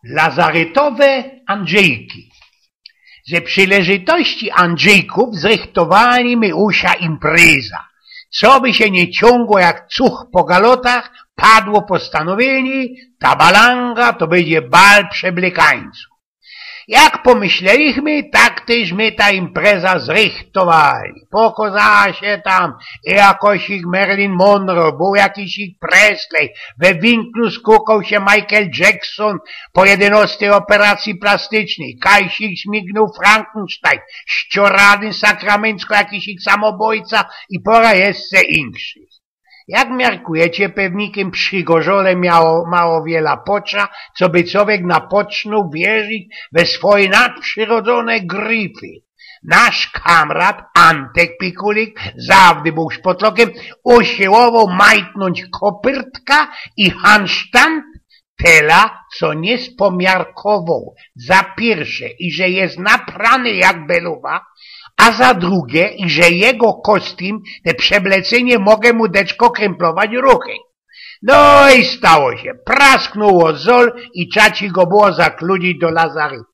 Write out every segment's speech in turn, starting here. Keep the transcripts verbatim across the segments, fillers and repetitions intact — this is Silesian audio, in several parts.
Lazarytowe Andrzejki. Ze przileżytości Andrzejkōw zrychtowali my usia impreza. Co by sie niy ciōngło jak cuch po galotach, padło postanowiynie: ta balanga to bydzie bal przeblykajcōw. Jak pōmyślelichmy, tak tyż my ta impreza zrychtowali. Pokŏzała sie tam i jakosik Marilyn Monroe, bōł jakisik Presley, we winklu skukoł sie Michael Jackson, po jedynŏstyj ôperacyji plastycznyj, kajsik śmignōł Frankenstein, ściorany sakramencko jakisik samobojca i pora jeszcze inkszych. Jak miarkujecie, pewnikym przigorzole miało mało wiela pocza, co by cowiek napocznōł wierzić we swoje nadprzirodzōne grify. Nasz kamrat Antek Pikulik, zawdy bōł szpotlokym, usiłowoł majtnōńć kopyrtka i hansztand, tela, co niy spomiarkowoł, za piyrsze, iże je naprany jak beluwa, a za drugie, iże jego kostym, te przeblecynie, moge mu deczko krymplować ruchy. No i stało sie. Prasknōł ôzol i trza go było zakludzić do lazarytu.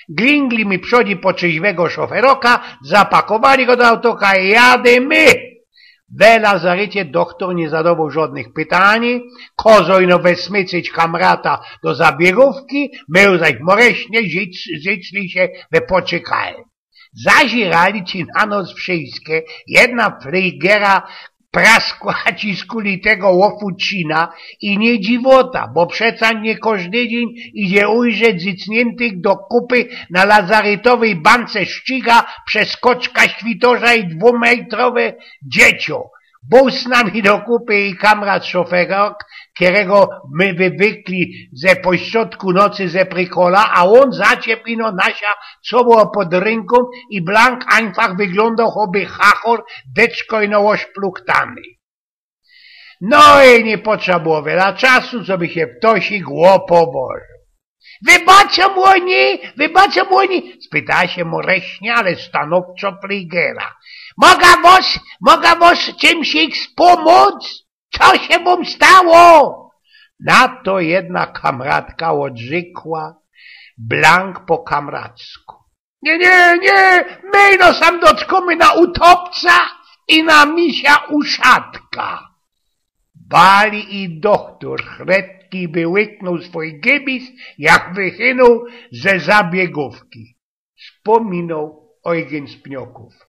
Glingli my przodzi po trzeźwego szoferoka, zapakowali go do autoka i jadymy. We lazarycie dochtor niy zadowoł żŏdnych pytani, kozoł ino wysmycyć kamrata do zabiegōwki, my zaś moreśnie życ-, życzli sie we poczykalni. Zazirali ci na nos wszyjske, jedna fligera praskła ci skuli tego ôfucina i niy dziwota, bo przeca niy kożdy dziyń idzie ujrzeć zycniyntek do kupy na lazarytowyj bance szczyga przeskoczka świtorza i dwumejtrowe dzieciō. Bōł z nami do kupy i kamrat szoferok, kerego my wywykli ze pośrodku nocy ze prykola, a ôn zaciep ino nasia, co było pod rynkōm i blank ajnfach wyglōndoł, choby chachor, deczko ino ôszpluchtany. No i niy potrza było wiela czasu, coby sie ptosik ôpowożōł. „Wybaczōm ôni, wybaczōm ôni?” spytała sie moreśnie, ale stanowczo fligera. „Moga wos, moga wos czymsik spōmōc? Co sie wōm stało?” Na to jedna kamratka ôdrzykła blank po kamracku: „Niy, niy, niy, my ino sam doczkōmy na utopca i na misia uszatka.” Bali i dochtor chretki wyłyknōł swōj gybis, jak wychynōł ze zabiegōwki. Spōminōł Ojgyn z Pniokōw.